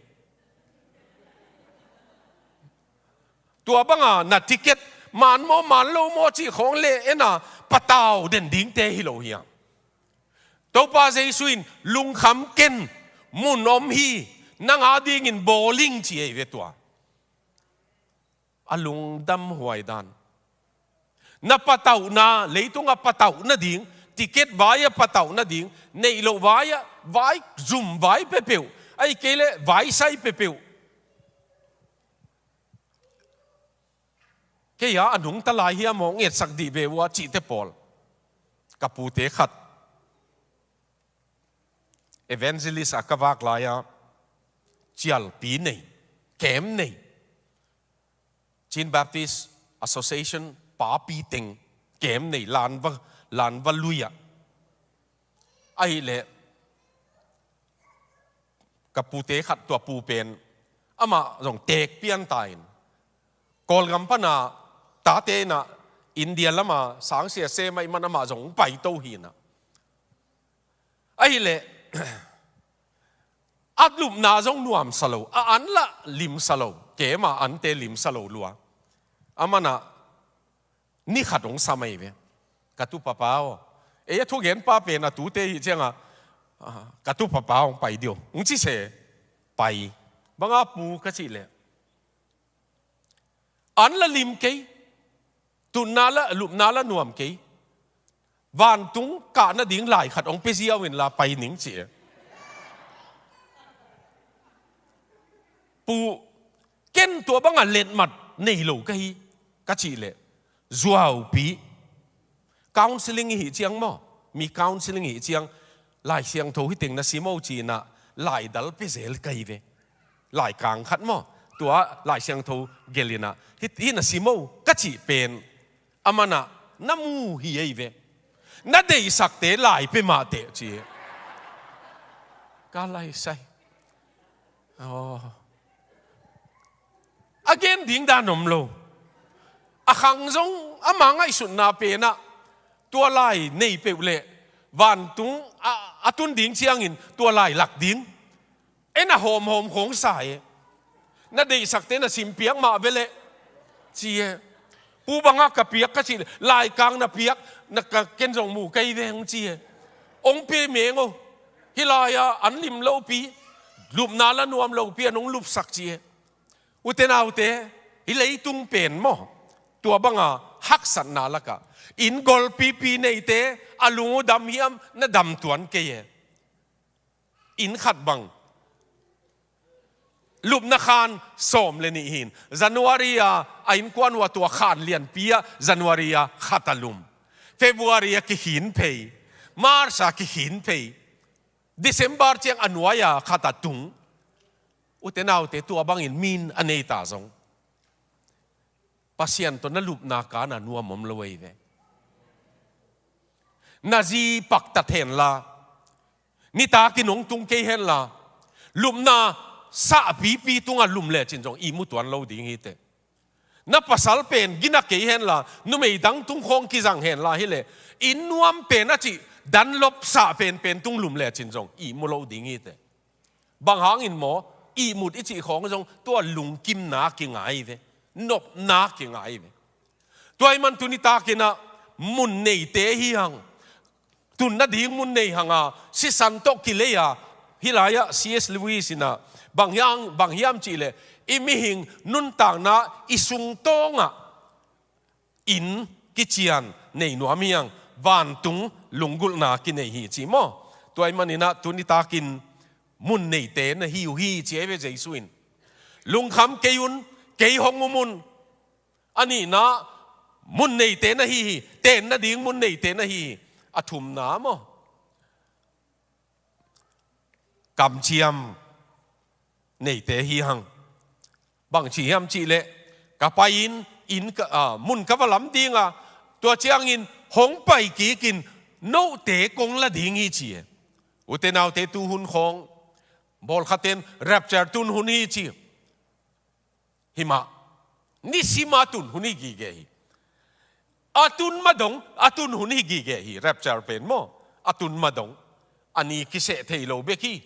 Tua banga na ticket man maw man lo maw cih khawng le en a patau den dingte hi lo hi a. Topa Jesu in lungkham ken, mun om hi, nang adingin bawling ci ahi ve tua. A lungdam huai dan. Na patauhna, leitungah patauh nading, ticket vai-ah patauh nading, neih loh vai-ah, vai zum vai pepeuh, ahih kei leh vai sai pepeuh. Kei a, a nungta lai hiam aw, ngetsak dih ve uh a cihte pawl. Ka pute khat evangelist a ka vak lai-a, cialpi nei, camp nei, Chin Baptist Association papi teng camp nei, Lanva, Lanva lui-ah. Ahih leh ka pute khat, tua pu pen amah zong teek pian ta in, Kawlgam pana tate in ah India lama sangsia sem ahih man amah zong hong paito hi in ah. Ahih leh a lupna zong nuamsa lo, a an lah limsa lo, camp a ante limsa lo lua. Amah in ah ni khat hong sam ahi ve. Ka tu papa aw. Ei a thugenpa pen a tute hi ciangah, ah, ka tu papa hong pai dih aw, hong ci se, pai. Bang a pu ka cih leh, an lah lim kei, tutna lah, lupna lah nuam kei. Vantung kah nading lai khat hong pia ziau inla pai ning ci e. Pu, ken tua banga letmat nei lo ka hi, ka cih leh, zuaupi. Counseling i hih ciang maw, mi counseling i hih ciang, Lai Siangtho hi teng na sim o ci in ah, laidal pia zel ka hi ve. Laikang khat maw, tua Lai Siangtho gelh in ah, hih, hih na sim o ka cih pen, amah in ah na mu hi ahi ve. Na deihsakte lai pia mah teh ci. Ka laisai. Aw. A gen ding dan om lo. A khang zong ama ngaihsutna pen ah, tua lai nei peuh leh vantung a, a tun ding ciangin tua lai lak ding. En a hawmhawm khawng sa e. Na deihsakte na simpiak mah ve leh ci e. Pu, bang a ka piak ka cih leh, laikang na piak, na ka, ken zong mu ka hi ve hong ci e. Hong pia meng aw. Hih lai-a an lim lopi, lupna lah nuam lopi, an hong lupsak ci e. Ute naute, hih leitung pen maw, tua banga haksatna lakah, inn golpipi neite a lung uh dam hiam, na dam tuan kei e. Inn khat bang lupna khan sawm le nih hi in, January a, a innkuan uh a tua khan lianpi ah January a khat a lum. February a kikhin phei, March a kikhin phei, December ciang a nuai-a khat a tung. Ute naute, tua bangin min a nei ta zong, Pasian tawh na lupna kana nuam om lo ei ve. Na zi paktat henla, nitakin hong tung kei henla, lupna sahpipi tungah lum lecin zong ihmu tuan lo ding hi teh. Na pasal pen gina kei henla, numei dang tung khawng kizang henla hileh, inn nuam pen a cih Dunlop sah penpen tung lum lecin zong ihmu lo ding hi teh. Bang hangin maw, ihmut i cih khawng zong tua lungkimna kingai ve, nopna kingai ve. Tua ahih man tuni takin ah mun neite hi hang. Tun nading mun nei hanga, sisan tawh kilei a, hih lai-ah C S Lewis in ah bang hiam, bang hiam cihleh, i mihing nuntakna i sungtawngah inn kician nei nuam hi hang, vantung lunggulhna kinei hi ci maw. Tua ahih manin ah tuni takin mun neite na hi uh hi ci ei ve Jesu in. Lungkham kei un, kei hong um un. A nihna, mun neite na hi hi, ten nading mun neite na hi hi. A thumna maw, kamciam neite hi hang. Bang ci hiam cihleh, ka pai-in, inn ka, a, mun ka va lam dinga, tua ciangin hong pai kikin note kong la ding hi ci. Ute naute, tu hun khawng bawlkhaten rapture tun hun hi ci. Hi mah, nisima tun hun hi gige hi. A tun madong, a tun hun hi gige hi, rapture pen maw. A tun madong, a ni kiseh thei lo bek hi.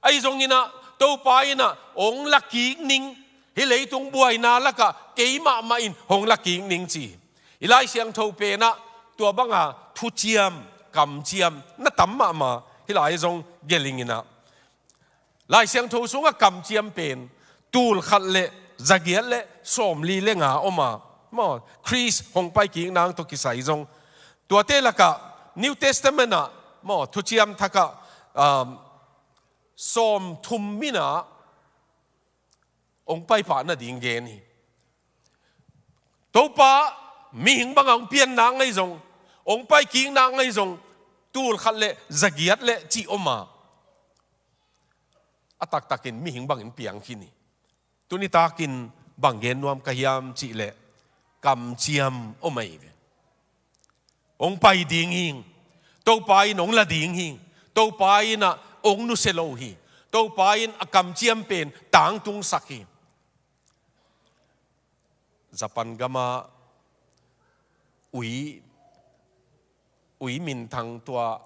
Ahi zongin ah, Topa in ah hong la kik ning, hih leitung buaina lakah keimahmah in hong la kik ning ci. I Lai Siangtho pen ah tua banga thuciam, kamciam na tam mahmah, hih lai zong gelh ing in ah. Lai Siangtho sungah kamciam pen tul khat le zagiat le sawmli le nga om a, maw, Khrist hong pai kik nang tawh kisai zong. Tuate lakah New Testament ah, maw, thuciam thakah, um, sawmthum minah hong pai pah nading gen hi. Topa mihing bangah hong pian nang ahi zong, hong pai kik nang ahi zong, tul khat le zagiat le cih om a, a taktakin mihing bangin piang khin hi. Tuni takin bang gen nuam ka hiam cihleh, kamciam om ahi ve. Hong pai ding hing. Topa in hong la ding hing. Topa in ah hong nusia lo hi. Topa in a kamciam pen tangtungsak hi. Japan gama ui, ui minthang tua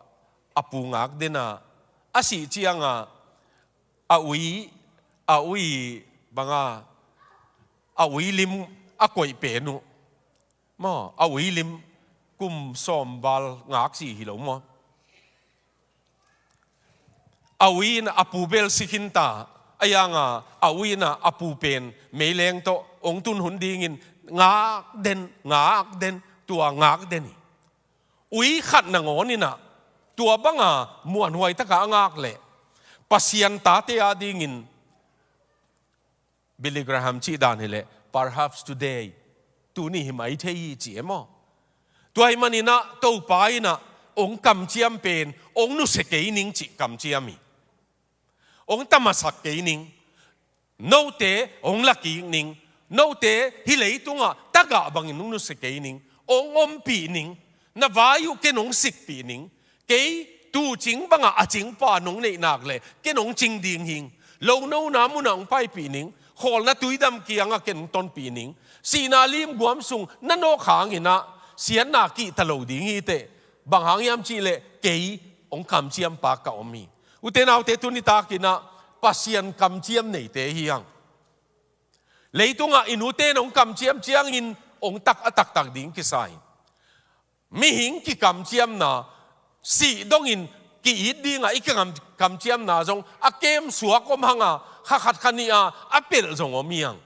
a pu ngak dena a sih cianga a ui, a ui banga a ui lim a koih pen uh. Maw, a ui lim kum sawm val ngak si hi lo maw. A ui in a pu bel si khin ta, a yanga a ui in a pu pen meileng tawh hong tun hun dingin ngak den, ngak den, tua ngak den hi. Ui khat nangawn in ah tua banga muanhuai taka a ngak leh Pasian tate a dingin Billy Graham cih dan hileh, perhaps today, tuni hi mai thei hi ci e maw. Tua hi manin ah Topa in ah hong kamciam pen hong nusia kei ning cih kamciam hi. Hong tamasak kei ning. Note hong la kik ning. Note hih leitungah tagah bangin hong nusia kei ning. Hong ompih ning. Na vai uh ken hong sikpih ning. Kei tuucing bangah a cingpa nong neih nak leh ken hong cing ding hing. Lo nona munah hong paipih ning. Khawlna tuidam kiangah ken hong tonpih ning. Sihna limguam sung na nawk hangin ah siatna kihta lo ding hi teh. Bang hang hiam cihleh kei hong kamciampa ka om hi. Ute naute, tuni takin ah Pasian kamciam neite hi hang. Leitungah i nute in hong kamciam ciangin hong tak a taktak ding kisa hi. Mihing kikamciamna, sih dongin ki-it dinga i kikam, kamciamna zong a kem suak om hanga, kha khat kha nih a a pelh zong om hi hang.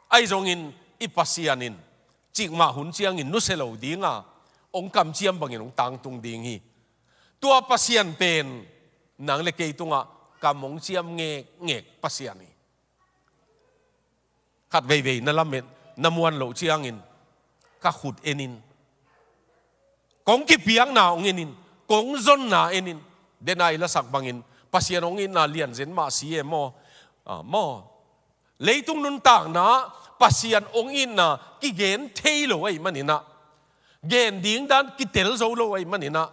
Ahi zongin i Pasian in cikmah hun ciangin nusia lo dinga hong kamciam bangin hong tangtung ding hi. Tua Pasian pen nang le kei tungah kam hong ciam ngekngek Pasian hi. Khat veivei na lamet, na muan loh ciangin ka khut enin, Kong kipiakna hong en in, kong zonna en in. Dena i lasak bangin Pasian hong itna lianzen mah si e maw? Ah, maw? Leitung nuntakna Pasian hong itna kigen thei lo ahih maninah, gen ding dan kitel zo lo ahih maninah,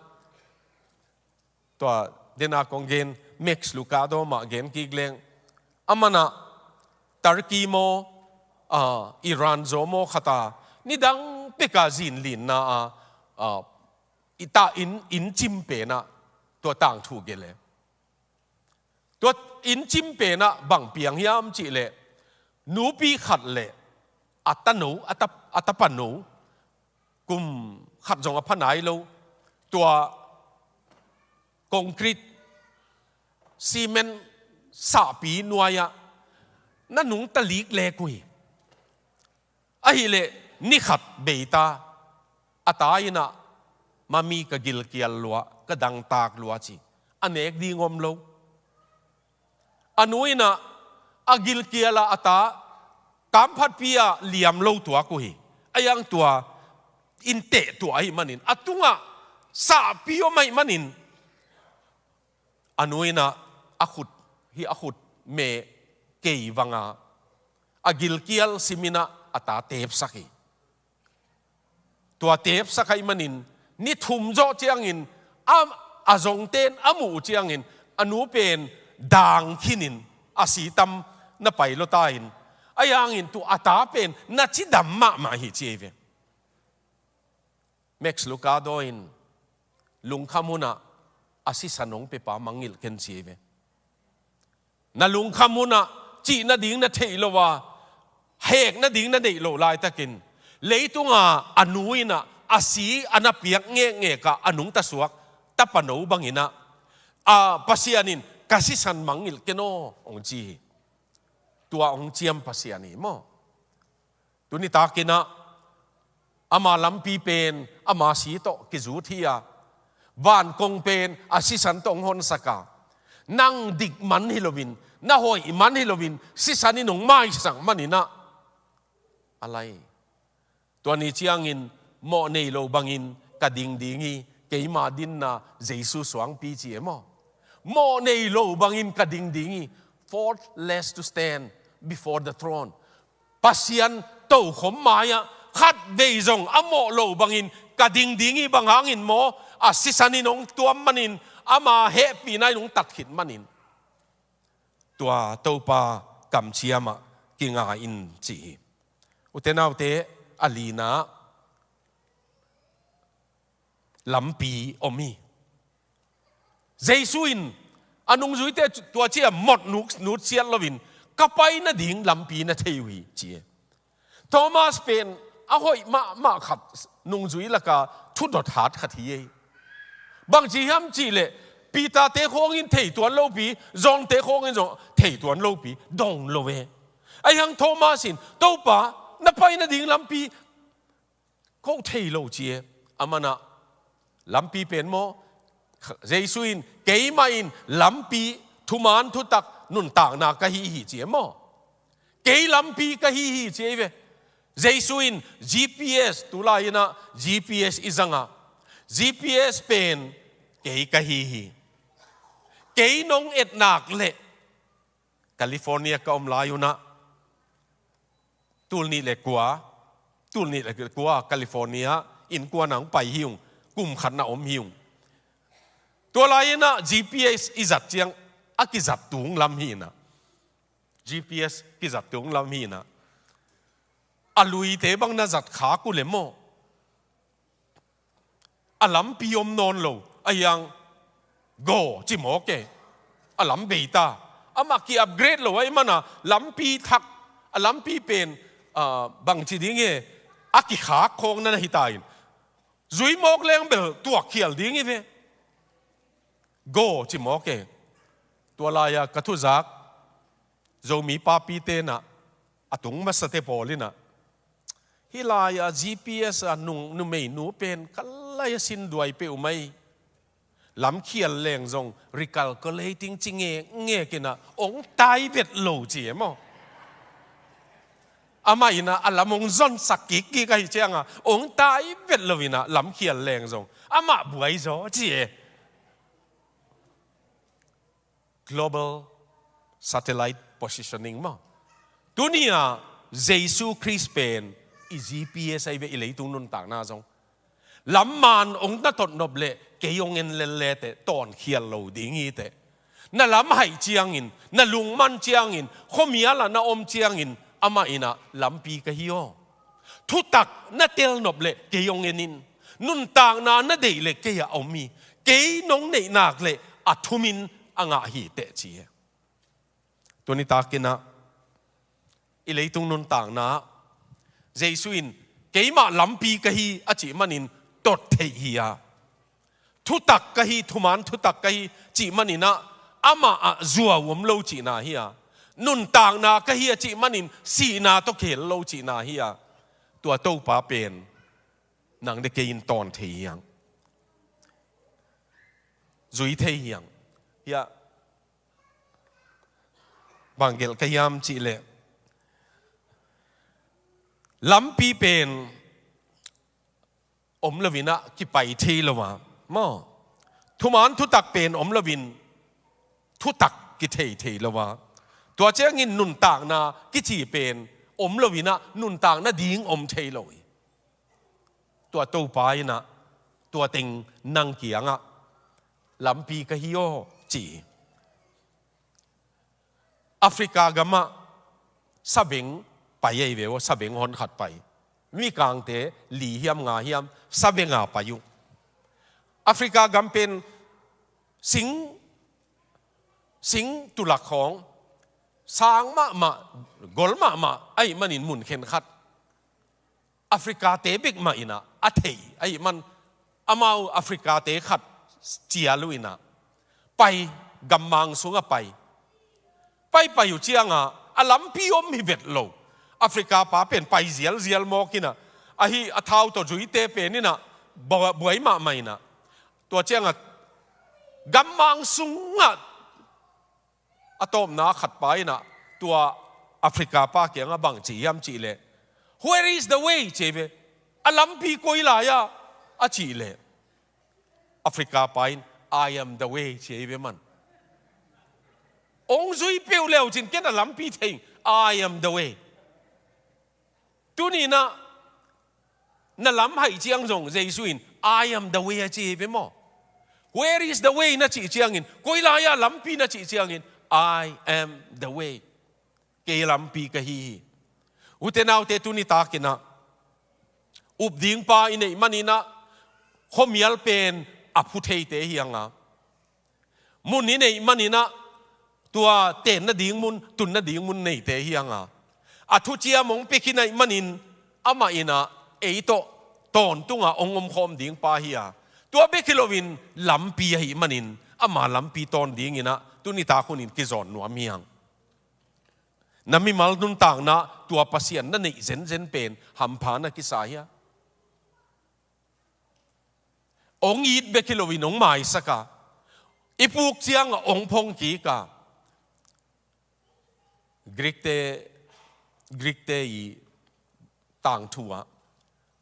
tua dena kong gen Max Lucado mah gen kik leng, amanah Turkey maw, ah, Iran zaw maw khata nidang peka zinlinna a, ah, i ta inn, inn cim penah tua tangthu gelh e. Tua inn cim penah bang piang hiam cihleh, nupi khat le a tano, a ta, a tapano, kum khat zong a pha nai lo, tua concrete, cement sahpi nuai-ah na nungta liklek uh hi. Ahihleh ni khat bei ta, a ta innah, "Mami, ka gilkial lua, ka dangtak lua," ci. A nek ding om lo. A nu innah a gilkial a, a ta kamphatpi ah liam lo tuak uh hi. A yang tua in teh tuah ahih manin, a tungah sahpi om ahih manin, a nu innah a khut, hih a khut meh kei vanga, a gilkial sim innah a ta tepsak hi. Tua tepsak ahih manin, ni thum zawh ciangin, a, a zongten a muh uh ciangin, a nu pen dang khinin a si tam na pai lua ta in, a yangin tua a ta pen na cidam mahmah hi ci ei ve. Max Lucado in lungkham hunah a sisan hong pepa mangngilh ken ci ei ve. Na lungkham hunah cih nading na theih loh a, hek nading na neih loh laitakin, leitunga a nu innah a si a na piak ngekngek ah a nungta suak tapano banginah, a, Pasian in ka sisan mangngilh ken aw hong ci hi. Tua hong ciam Pasian hi maw? Tuni takinah ama lampi pen ama si tawh kizut hi a, vankong pen a sisan tawh hong honsak a, nang dik man hi loin, na hoih man hi loin, sisan in hong maisak maninah, a lai. Tua ni ciangin mawh nei lo bangin ka ding ding hi, keima dinna Jesu suangpi ci e maw? Mawh nei lo bangin ka ding ding hi, faultless to stand before the throne. Pasian tokhom mai-ah khatvei zong a mawh lo bangin ka ding ding hi, bang hangin maw? A sisan in hong tuam manin, ama hehpihna in hong tat khit manin, tua Topa kamciam ah kinga in ci hi. Ute naute, a lina, lampi om hi. Jesu in a nungzuite tua ci-a mot nuk, nutsiat loin, "Ka pai nading lampi na thei uh hi," ci e. Thomas pen a hoih mahmah khat, nungzui laka thudot hat khat hi ei. Bangci hiam cihleh, Peter-te khawngin thei tuan lopi, John-te khawngin zong thei tuan lopi, dong lo e. Ahi hang Thomas in, "Topa, na pai nading lampi ko thei lo," ci e. Amanah lampi pen maw? Jesu in, "Keimah in lampi, thuman, thutak, nuntakna ka hi hi," ci e maw? "Kei lampi ka hi hi," ci e ve. Jesu in G P S, tulai innah G P S i zanga, G P S pen, "Kei ka hi hi. Kei nong etnak leh," California ka om lai unah, tul nih le kua, tul nih le kua California innkuan ah hong pai hi ung, kum khat na om hi ung. Tua lai innah G P S i zat ciang, a kizat tung lam hi innah. G P S kizat tung lam hi innah. A luite bang na zat khak uh le maw? A lampi om nawn lo, ahi hang, "Go," ci mawk e. A lam bei ta. Amah ki-upgrade lo ahih mana lampi thak, a lampi pen, ah, bangci ding e, a kikhak khawng na hi ta in, zui mawk leng bel tuakkhial ding hi ve. "Go," ci mawk e. Tua lai-a ka thuzak Zomi papi tenah, a tung masate pawl innah, "Hih lai-a G P S a nung, numeinu pen ka lai-a sinduai peuhmah hi. Lamkhial leng zong recalculating ci ngekngek innah, hong tai vet lo," ci e maw? Amah in ah a lam hong zonsak kikkik ahih ciangah hong tai vet lo in ah lamkhial leng zong amah buai zaw ci e. Global satellite positioning maw. Tuni-ah Jesu Khrist pen i G P S ahi ve, i leitung nuntakna zong. Lamman hong na totnop leh kei hong en lel leteh tawnkhial lo ding hiteh. Na lam haih ciangin, na lungman ciangin, khuamial ah na om ciangin amah in ah lampi ka hi aw. Thutak na telnop leh kei hong en in. Nuntakna na deih leh kei ah om hi. Kei nong neih nak leh a thumin a ngah hiteh ci hi. Tuni takin ah i leitung nuntakna ah Jesu in keimah lampi ka hi a cih manin tot theih hi a, thutak ka hi, thuman thutak ka hi cih manin ah amah ah zuau om lo cihna hi a, nuntakna ka hi a cih manin sihna tawh khel lo cihna hi a, tua Topa pen nang le kei in tawn thei hiang, zui thei hiang. Hiah bang gelh ka hiam cih leh, lampi pen om lo in ah kipai thei lo a, maw, thuman thutak pen om lo in thutak kithei thei lo a, tua ciangin nuntakna kici pen om lo in ah nuntakna ding om thei lo hi. Tua Topa in ah tua teng nang kiangah lampi ka hi aw ci hi. Africa gamah sabeng pai ahi ve aw, sabeng hon khat pai. Mikangte li hiam nga hiam sabeng a pai uh. Africa gam pen sing, sing tulak khawng sang mahmah, gol mahmah ahih manin mun khenkhat Africa-te bek mah in ah a thei ahih man, amau Africa-te khat cial uh in ah pai, gammang sungah pai. Pai pai uh ciangah a lampi om hi vet lo. Africa pa pen pai zialzial mawk in ah, ahi a thau tawh zuite pen in ah bua-, buai mahmah in ah, tua ciangah gammang sungah a tawpna khat pa in ah tua Africa pa kiangah bang ci hiam cih leh, "Where is the way?" ci hi ve. "A lampi koi lai ah?" a cih leh, Africa pa in, "I am the way," ci hi ve man. Hong zui peuh leu cin ken a lampi thei ing, "I am the way." Tuni in ah na lam haih ciang zong Jesu in, "I am the way," a ci hi ve maw. "Where is the way?" na cih ciangin, koi lai ah lampi na cih ciangin, "I am the way." Kei lampi ka hi hi. Ute naute, tuni takin ah up ding pa i neih manin ah khuamial pen a phu theite hi hang a, mun i neih manin ah tua tenna ding mun, tunna ding mun neite hi hang a, a thuciam hong pia khin ahih manin amah in ah ei tawh tawntungah hong omkhawm ding pa hi a, tua bek hi loin lampi ahih manin ama lampi tawn dingin ah tuni tak hunin kizawn nuam hi hang. Na mimal nuntakna tua Pasian na neih zenzen pen hampha na kisa hia? Hong it bek hi loin hong maisak a, i puk ciangah hong phong kik a. Greek-te, Greek-te i tangthu ah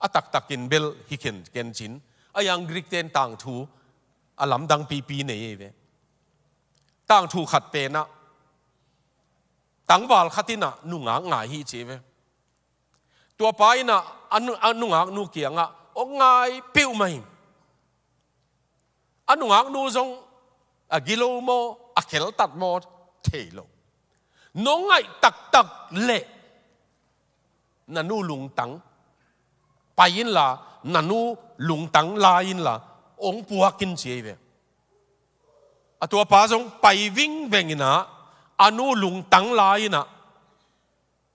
a taktakin bel hi khenken cin, a yang Greek-te in tangthu a lamdang pipi nei hi ve. Tangthu khat pen ah tangval khat in ah nungak ngai hi ci hi ve. Tua pa in ah a nu-, a nungaknu kiangah hong ngai peuhmah hi. A nungaknu zong a gilo maw, a kheltat maw thei lo. Nong ngaih taktak leh na nu lungtang pai inla, na nu lungtang la inla, hong puak in ci hi ve. A tua pa zong pai vingveng in ah a nu lungtang la in ah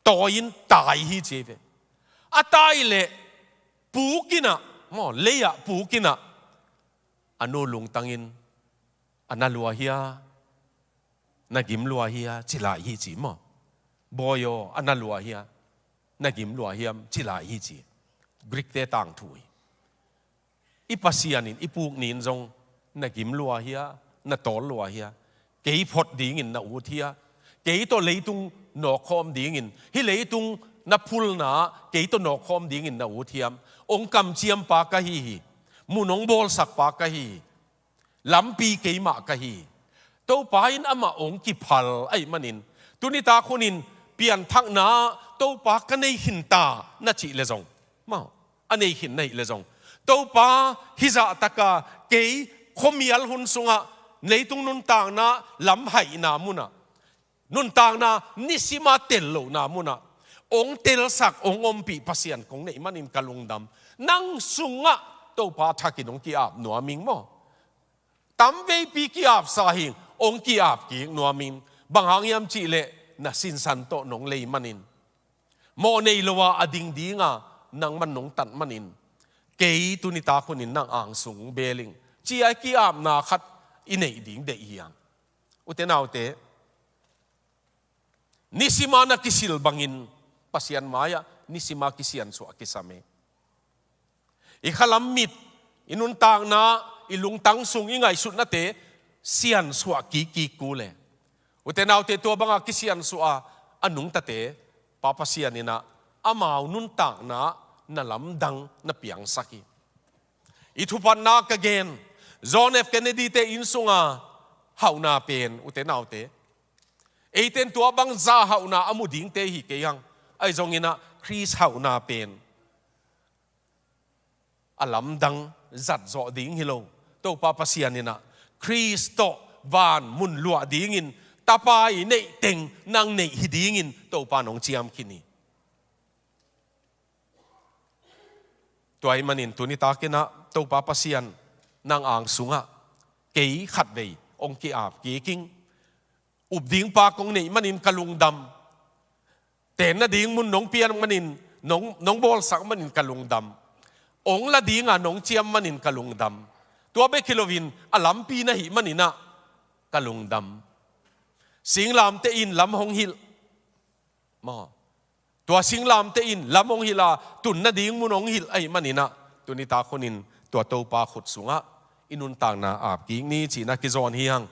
tawi in tai hi ci hi ve. A tai leh puk in ah, maw, lei ah puk in ah a nu lungtang in, "A na lua hia, na gim lua hia?" ci lai hi ci maw. "Bawi aw, a na lua hia, na gim lua hiam?" ci lai hi ci. Greek-te tangthu hi. I Pasian in i puk ni-in zong, "Na gim lua hia, na tawl lua hia? Kei phot dingin na ut hia? Kei tawh leitung nawkkhawm dingin, hih leitung na phulna kei tawh nawkkhawm dingin na ut hiam? Hong kamciampa ka hi hi. Mun hong bawlsakpa ka hi hi. Lampi keimah ka hi hi. Topa in amah hong kiphal ahih manin, tuni tak hunin pianthakna Topa ka nei khin ta na cih le zong, maw, a nei khin na hih le zong, Topa hih zahtaka kei khuamial hun sungah, leitung nuntakna lamhaina munah, nuntakna nisima tel lohna munah hong telsak, hong ompih Pasian kong neih manin ka lungdam. Nang sungah Topa thakin hong ki-ap nuam ing maw. Tamveipi ki-apsa hi ing, hong ki-ap kik nuam ing. Bang hang hiam cih leh na sinsan tawh nong lei manin, mawh nei lo-a a ding dinga nangman nong tat manin, kei tuni tak hunin nang angsung bel ing, ci-a i ki-apna khat i neih ding deih hi hang. Ute naute, nisima na kisil bangin Pasian mai-ah nisima kisiansuah kisam e. I khalam mit, i nuntakna, i lungtang sung, i ngaihsutnate siansuah kikkik kul e. Ute naute, tua banga kisiansuah a, a nungtate Pa Pasian in ah amau nuntakna na lamdang na piangsak hi. I thupatna ka gen, John F Kennedy te inn sunga hauhna pen, ute naute, eite'n tua bang zah hauhna a mu dingte hi kei hang. Ahi zongin ah Khrist hauhna pen a lamdang zat zawh ding hi lo. Topa Pasian in ah Khrist tawh van mun luah dingin Tapa i neih teng nang neih hi dingin Topa in hong ciam khin hi. Tua ahih manin tuni takin ah Topa Pasian, nang angsungah kei khatvei hong ki-ap kik ing. Up dingpa kong neih manin ka lungdam. Tenna ding mun nong piak manin, nong, nong bawlsak manin ka lungdam. Hong la dinga nong ciam manin ka lungdam. Tua bek hi loin a lampi na hih manin ah ka lungdam. Singlamteh in lam hong hilh. Maw. Tua singlamteh in lam hong hilh a, tunna ding mun hong hilh ahih manin ah, tuni tak hunin tua Topa khut sungah i nuntakna ap kik ni, ci-in ah kizawn hi hang.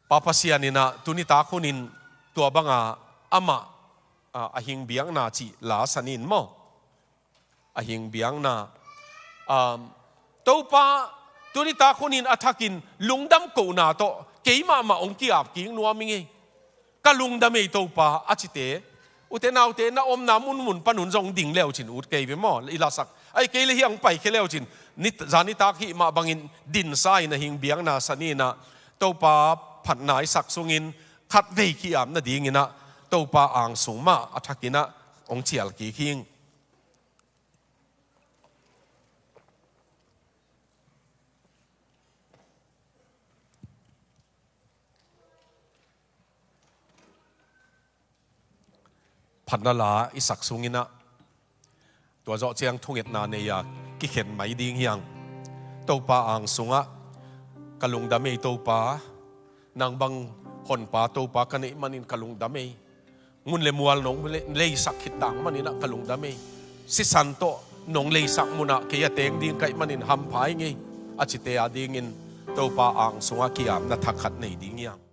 Pa Pasian in ah tuni tak hunin tua banga amah, a, a hing biakna cih la sa ni maw. A hing biakna. Um, Topa, tuni tak hunin a thakin lungdam kohna tawh kei mahmah hong ki-ap kik nuam ing ei. Ka lungdam ei Topa, a cite. Ute naute, na omna munmun panun zong ding leucin ut kei ve maw, i lasak. Ahih kei leh hiah hong paikhia leucin, ni, zanitak hih mah bangin dinsa in a hing biakna sa ni-in ah, Topa phatna i sak sungin khatvei ki-ap nadingin ah, Topa angsung mah a thakin ah hong cial kik hi ing. Phatna la i sak sungin ah, tua zawh ciang thungetna nei-a kikhen mai ding hi hang. Topa angsungah, ka lungdam ei Topa, nang bang honpa Topa ka neih manin ka lungdam ei. Ngun le mual nong le-, leisak khit tak manin ah ka lungdam ei. Sisan tawh nong leisak munah kei a teng ding ka hih manin hampha ing ei, a cite adingin Topa angsungah ki-apna thak khat nei ding hi hang.